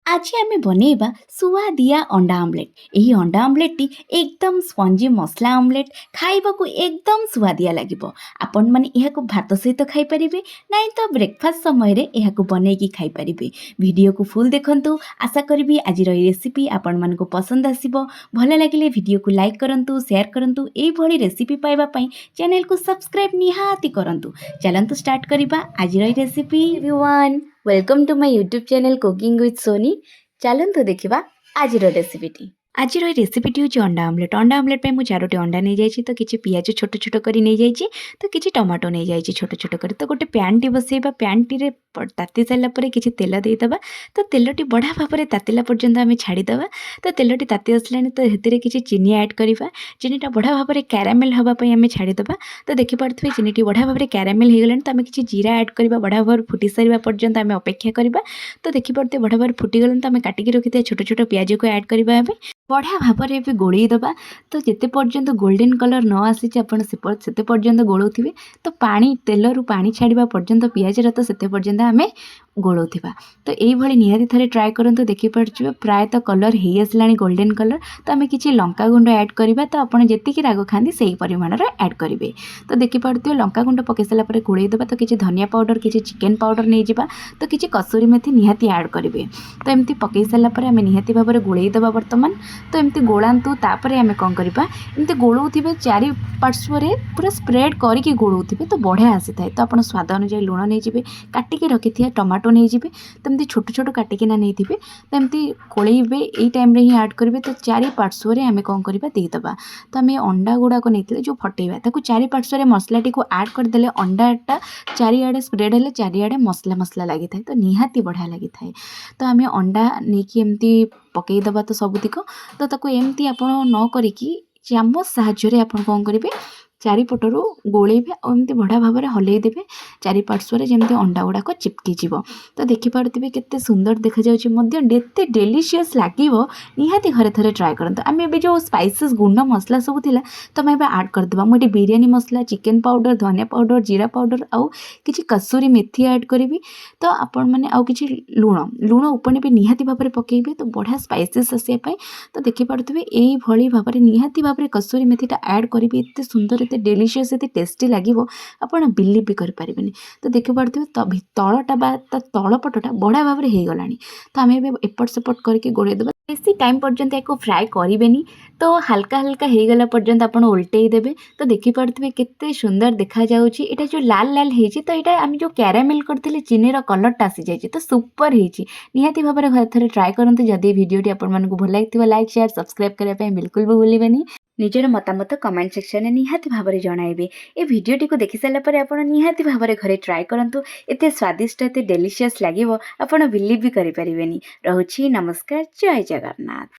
ଆଜି ଆମେ ବନେଇବା ସୁଆଦିଆ ଅଣ୍ଡା ଅମଲେଟ୍। ଏହି ଅଣ୍ଡା ଅମଲେଟ୍ଟି ଏକଦମ ସ୍ପଞ୍ଜି ମସଲା ଅମଲେଟ୍, ଖାଇବାକୁ ଏକଦମ ସୁଆଦିଆ ଲାଗିବ। ଆପଣମାନେ ଏହାକୁ ଭାତ ସହିତ ଖାଇପାରିବେ, ନାଇଁ ତ ବ୍ରେକଫାଷ୍ଟ ସମୟରେ ଏହାକୁ ବନେଇକି ଖାଇପାରିବେ। ଭିଡ଼ିଓକୁ ଫୁଲ୍ ଦେଖନ୍ତୁ। ଆଶା କରିବି ଆଜିର ଏହି ରେସିପି ଆପଣମାନଙ୍କୁ ପସନ୍ଦ ଆସିବ। ଭଲ ଲାଗିଲେ ଭିଡ଼ିଓକୁ ଲାଇକ୍ କରନ୍ତୁ, ସେୟାର କରନ୍ତୁ। ଏଇଭଳି ରେସିପି ପାଇବା ପାଇଁ ଚ୍ୟାନେଲକୁ ସବସ୍କ୍ରାଇବ୍ ନିହାତି କରନ୍ତୁ। ଚାଲନ୍ତୁ ଷ୍ଟାର୍ଟ କରିବା ଆଜିର ଏହି recipe. Everyone, welcome to my YouTube channel Cooking with Sony। ଚାଲନ୍ତୁ ଦେଖିବା ଆଜିର ରେସିପିଟି। ଆଜିର ଏହି ରେସିପିଟି ହେଉଛି ଅଣ୍ଡା ଅମଲେଟ୍। ଅଣ୍ଡା ଅମଲେଟ୍ ପାଇଁ ମୁଁ ଚାରୋଟି ଅଣ୍ଡା ନେଇଯାଇଛି, ତ କିଛି ପିଆଜ ଛୋଟ ଛୋଟ କରି ନେଇଯାଇଛି, ତ କିଛି ଟମାଟୋ ନେଇଯାଇଛି ଛୋଟ ଛୋଟ କରି। ତ ଗୋଟେ ପ୍ୟାନ୍ଟି ବସେଇବା। ପ୍ୟାନ୍ଟିରେ ତାତି ସାରିଲା ପରେ କିଛି ତେଲ ଦେଇଦେବା। ତ ତେଲଟି ବଢ଼ିଆ ଭାବରେ ତାତିଲା ପର୍ଯ୍ୟନ୍ତ ଆମେ ଛାଡ଼ିଦେବା। ତ ତେଲଟି ତାତି ଆସିଲାଣି, ତ ସେଥିରେ କିଛି ଚିନି ଆଡ଼୍ କରିବା। ଚିନିଟା ବଢ଼ିଆ ଭାବରେ କ୍ୟାରାମେଲ୍ ହେବା ପାଇଁ ଆମେ ଛାଡ଼ିଦେବା। ତ ଦେଖିପାରୁଥିବେ, ଚିନିଟି ବଢ଼ିଆ ଭାବରେ କ୍ୟାରାମେଲ୍ ହେଇଗଲାଣି। ତ ଆମେ କିଛି ଜିରା ଆଡ଼୍ କରିବା। ବଢ଼ିଆ ଭାବରେ ଫୁଟି ସାରିବା ପର୍ଯ୍ୟନ୍ତ ଆମେ ଅପେକ୍ଷା କରିବା। ତ ଦେଖିପାରୁଥିବେ, ବଢ଼ିଆ ଭାବରେ ଫୁଟିଗଲାଣି। ତ ଆମେ କାଟିକି ରଖିଥିବା ଛୋଟ ଛୋଟ ପିଆଜକୁ ଆଡ଼୍ କରିବା। ଏବେ ବଢ଼ିଆ ଭାବରେ ଏବେ ଗୋଳେଇ ଦେବା। ତ ଯେତେ ପର୍ଯ୍ୟନ୍ତ ଗୋଲ୍ଡେନ୍ କଲର୍ ନ ଆସିଛି, ଆପଣ ସେତେ ପର୍ଯ୍ୟନ୍ତ ଗୋଳଉଥିବେ। ତ ପାଣି, ତେଲରୁ ପାଣି ଛାଡ଼ିବା ପର୍ଯ୍ୟନ୍ତ ପିଆଜର, ତ ସେତେ ପର୍ଯ୍ୟନ୍ତ ଆମେ ଗୋଳଉଥିବା। ତ ଏଇଭଳି ନିହାତି ଥରେ ଟ୍ରାଏ କରନ୍ତୁ। ଦେଖିପାରୁଥିବେ, ପ୍ରାୟତଃ କଲର୍ ହେଇ ଆସିଲାଣି ଗୋଲ୍ଡେନ୍ କଲର୍। ତ ଆମେ କିଛି ଲଙ୍କା ଗୁଣ୍ଡ ଆଡ଼୍ କରିବା। ତ ଆପଣ ଯେତିକି ରାଗ ଖାଆନ୍ତି, ସେଇ ପରିମାଣର ଆଡ଼୍ କରିବେ। ତ ଦେଖିପାରୁଥିବେ, ଲଙ୍କା ଗୁଣ୍ଡ ପକାଇ ସାରିଲା ପରେ ଗୋଳେଇ ଦେବା। ତ କିଛି ଧନିଆ ପାଉଡ଼ର, କିଛି ଚିକେନ୍ ପାଉଡ଼ର ନେଇଯିବା। ତ କିଛି କସୁରୀ ମେଥି ନିହାତି ଆଡ଼୍ କରିବେ। ତ ଏମିତି ପକାଇ ସାରିଲା ପରେ ଆମେ ନିହାତି ଭାବରେ ଗୋଳେଇ ଦେବା ବର୍ତ୍ତମାନ। ତ ଏମିତି ଗୋଳାନ୍ତୁ। ତାପରେ ଆମେ କ'ଣ କରିବା? ଏମିତି ଗୋଳଉଥିବେ, ଚାରି ପାର୍ଶ୍ୱରେ ପୁରା ସ୍ପ୍ରେଡ଼୍ କରିକି ଗୋଳଉଥିବେ, ତ ବଢ଼ିଆ ଆସିଥାଏ। ତ ଆପଣ ସ୍ୱାଦ ଅନୁଯାୟୀ ଲୁଣ ନେଇଯିବେ। କାଟିକି ରଖିଥିବା ଟମାଟୋ ନେଇଯିବେ। ତ ଏମିତି ଛୋଟ ଛୋଟ କାଟିକିନା ନେଇଥିବେ। ତ ଏମିତି ଗୋଳେଇବେ, ଏଇ ଟାଇମ୍ରେ ହିଁ ଆଡ଼୍ କରିବେ। ତ ଚାରି ପାର୍ଶ୍ୱରେ ଆମେ କ'ଣ କରିବା? ଦେଇଦେବା। ତ ଆମେ ଅଣ୍ଡା ଗୁଡ଼ାକ ନେଇଥିଲେ, ଯେଉଁ ଫଟେଇବା, ତାକୁ ଚାରି ପାର୍ଶ୍ୱରେ ମସଲାଟିକୁ ଆଡ଼୍ କରିଦେଲେ ଅଣ୍ଡାଟା ଚାରିଆଡ଼େ ସ୍ପ୍ରେଡ଼୍ ହେଲେ ଚାରିଆଡ଼େ ମସଲା ମସଲା ଲାଗିଥାଏ, ତ ନିହାତି ବଢ଼ିଆ ଲାଗିଥାଏ। ତ ଆମେ ଅଣ୍ଡା ନେଇକି ଏମିତି ପକାଇଦେବା। ତ ସବୁତିକ, ତ ତାକୁ ଏମିତି ଆପଣ ନ କରିକି ଚାମଚ ସାହାଯ୍ୟରେ ଆପଣ କ'ଣ କରିବେ? ଚାରିପଟରୁ ଗୋଳେଇବେ ଆଉ ଏମିତି ବଢ଼ିଆ ଭାବରେ ହଲେଇ ଦେବେ ଚାରିପାର୍ଶ୍ୱରେ, ଯେମିତି ଅଣ୍ଡା ଗୁଡ଼ାକ ଚିପକିଯିବ। ତ ଦେଖିପାରୁଥିବେ, କେତେ ସୁନ୍ଦର ଦେଖାଯାଉଛି ମଧ୍ୟ, ଏତେ ଡେଲିସିୟସ୍ ଲାଗିବ। ନିହାତି ଘରେ ଥରେ ଟ୍ରାଏ କରନ୍ତୁ। ଆମେ ଏବେ ଯେଉଁ ସ୍ପାଇସେସ୍, ଗୁଣ୍ଡ ମସଲା ସବୁ ଥିଲା, ତ ଆମେ ଏବେ ଆଡ଼୍ କରିଦେବା। ମୁଁ ଏଠି ବିରିୟାନୀ ମସଲା, ଚିକେନ୍ ପାଉଡ଼ର, ଧନିଆ ପାଉଡ଼ର, ଜିରା ପାଉଡ଼ର ଆଉ କିଛି କସୁରୀ ମେଥି ଆଡ଼୍ କରିବି। ତ ଆପଣମାନେ ଆଉ କିଛି ଲୁଣ, ଲୁଣ ଉପରେ ବି ନିହାତି ଭାବରେ ପକାଇବେ, ତ ବଢ଼ିଆ ସ୍ପାଇସେସ୍ ଆସିବା ପାଇଁ। ତ ଦେଖିପାରୁଥିବେ, ଏଇଭଳି ଭାବରେ ନିହାତି ଭାବରେ କସୁରୀ ମେଥିଟା ଆଡ଼୍ କରିବି। ଏତେ ସୁନ୍ଦର, ଏତେ ଡେଲିସିୟସ୍, ଏତେ ଟେଷ୍ଟି ଲାଗିବ, ଆପଣ ବିଲିଭ୍ ବି କରିପାରିବେନି। ତ ଦେଖିପାରୁଥିବେ, ତ ତଳଟା ବା ତା ତଳ ପଟଟା ବଢ଼ିଆ ଭାବରେ ହେଇଗଲାଣି। ତ ଆମେ ଏବେ ଏପଟ ସେପଟ କରିକି ଗୋଳେଇ ଦେବା। ବେଶୀ ଟାଇମ୍ ପର୍ଯ୍ୟନ୍ତ ୟାକୁ ଫ୍ରାଏ କରିବେନି। ତ ହାଲକା ହାଲକା ହେଇଗଲା ପର୍ଯ୍ୟନ୍ତ ଆପଣ ଓଲଟେଇ ଦେବେ। ତ ଦେଖିପାରୁଥିବେ, କେତେ ସୁନ୍ଦର ଦେଖାଯାଉଛି। ଏଇଟା ଯେଉଁ ଲାଲ ଲାଲ ହେଇଛି, ତ ଏଇଟା ଆମେ ଯେଉଁ କ୍ୟାରାମେଲ୍ କରିଥିଲେ, ଚିନିର କଲର୍ଟା ଆସିଯାଇଛି। ତ ସୁପର ହେଇଛି। ନିହାତି ଭାବରେ ଘରେ ଥରେ ଟ୍ରାଏ କରନ୍ତୁ। ଯଦି ଏ ଭିଡ଼ିଓଟି ଆପଣମାନଙ୍କୁ ଭଲ ଲାଗିଥିବ, ଲାଇକ୍, ସେୟାର, ସବସ୍କ୍ରାଇବ୍ କରିବା ପାଇଁ ବିଲକୁଲ ବି ଭୁଲିବେନି। ନିଜର ମତାମତ କମେଣ୍ଟ ସେକ୍ସନରେ ନିହାତି ଭାବରେ ଜଣାଇବେ। ଏ ଭିଡ଼ିଓଟିକୁ ଦେଖି ସାରିଲା ପରେ ଆପଣ ନିହାତି ଭାବରେ ଘରେ ଟ୍ରାଏ କରନ୍ତୁ। ଏତେ ସ୍ୱାଦିଷ୍ଟ, ଏତେ ଡେଲିସିୟସ୍ ଲାଗିବ, ଆପଣ ବିଲିଭ୍ ବି କରିପାରିବେନି। ରହୁଛି, ନମସ୍କାର, ଜୟ ଜଗନ୍ନାଥ।